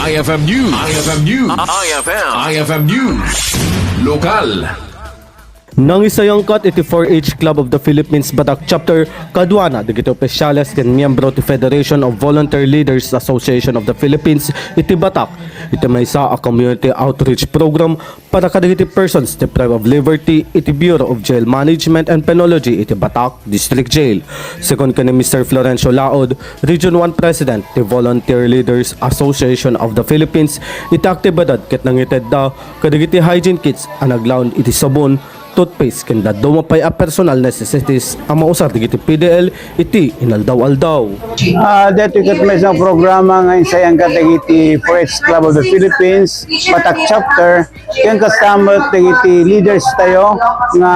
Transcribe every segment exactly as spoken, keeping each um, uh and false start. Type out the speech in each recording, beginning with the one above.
I F M News. I F M News. I F M. I F M News. Lokal. Nangisayangkat iti four H Club of the Philippines Batak Chapter kaduana dagiti opisyales ken miyembro ti Federation of Volunteer Leaders Association of the Philippines iti Batak iti maysa a community outreach program para kadagiti persons deprived of liberty iti Bureau of Jail Management and Penology iti Batak District Jail. Sekon ken ni Mister Florencio Laod, Region one President ti Volunteer Leaders Association of the Philippines, iti aktibidad ket nangitedda kadagiti hygiene kits a naglaon iti sabon, toothpaste, ken dadduma pay a personal necessities a mausar dagiti P D L iti inaldaw-aldaw. Ah, daytoy ket maysa a programa nga insayangkat dagiti Forest Club of the Philippines, Batak Chapter, ken kasta met dagiti leaders tayo nga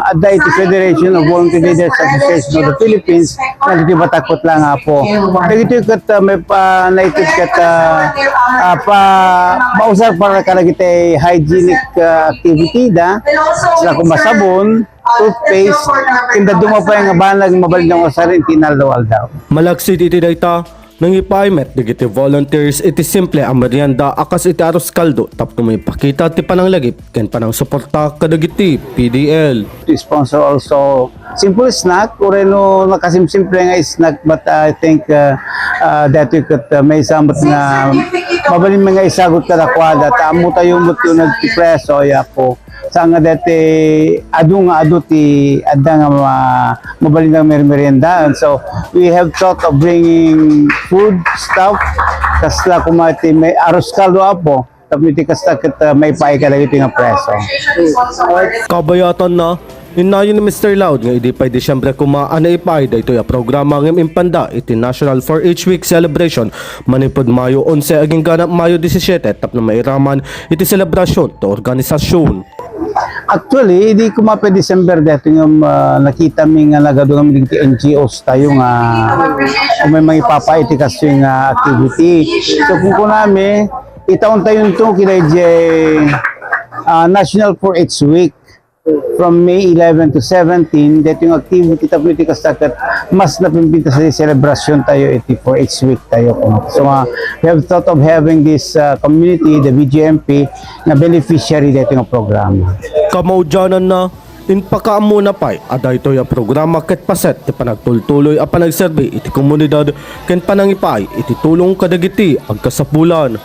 adda iti Federation of Volunteer Leaders Association of the Philippines, nga dagiti Batak met laeng, Apo. Dagitoy ket, ah, may pa-, naited ket, ah, ah, pa-, mausar para kadagiti hygienic, ah, activity da. Sila koma sabon, toothpaste, ken dadduma pay nga banag mabalin nga usarin ti inaldaw-aldaw. Malaksid iti dayta, nangipaay met dagiti volunteers iti simple a merienda a kas iti arroz caldo tapno maipakita ti pananglagip ken panangsuporta kadagiti P D L. To sponsor also simple snack, uray no nakasimsimple nga snack, but I think, uh, uh, daytoy ket, uh, maysa met nga mabalin nga isagut kadakuada, ta ammo tayo met ti uneg ti preso, Apo. Saan nga daytoy adu nga adu ti adda nga ma-, mabalin nga mermerienda. And so, we have thought of bringing food stuff, kasla koma ti may arroz caldo, Apo. Tapno iti kasta ket, uh, maipaay kadagiti nga preso. Kabayatanna, innayon ni Mister Laod nga idi pay Disyembre koma a naipaay daytoy a programa ngem impanda iti National four H Week Celebration manipud Mayo onse agingga Mayo disisiete tapno mairaman iti selebrasyon ti organisasyon. Actually, idi koma pay December daytoy nga, ah, nakitami nga nagadu ngamin dagiti N G Os tayo nga umay mangipapaay iti kastoy nga activity. So, kunkunami, itaon tayonto ket idiay, ah, National four H Week from May eleven to seventeen, daytoy nga activity tapno iti kasta ket mas napimpintas ti selebrasyon tayo iti four H Week tayo. So, ah, we have thought of having this, ah, community, the V G M P, nga beneficiary daytoy nga programa. Kamaudiananna, impakaammona pay a daytoy a programa ket paset ti panagtultuloy a panagserbi iti komunidad ken panangipaay iti tulong kadagiti agkasapulan.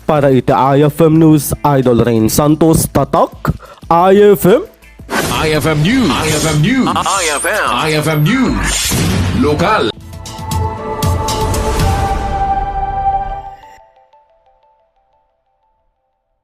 Para iti I F M News, Idol Rain Santos, Tatak, I F M. I F M News. I F M News. I F M. I F M News. Lokal.